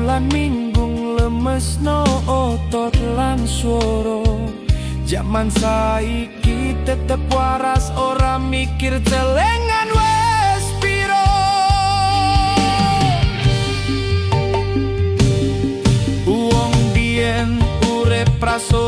lan Minggu lemesno otot lan swara. Jaman saiki tetep waras, ora mikir celengan wes piro. Wong biyen urip praso.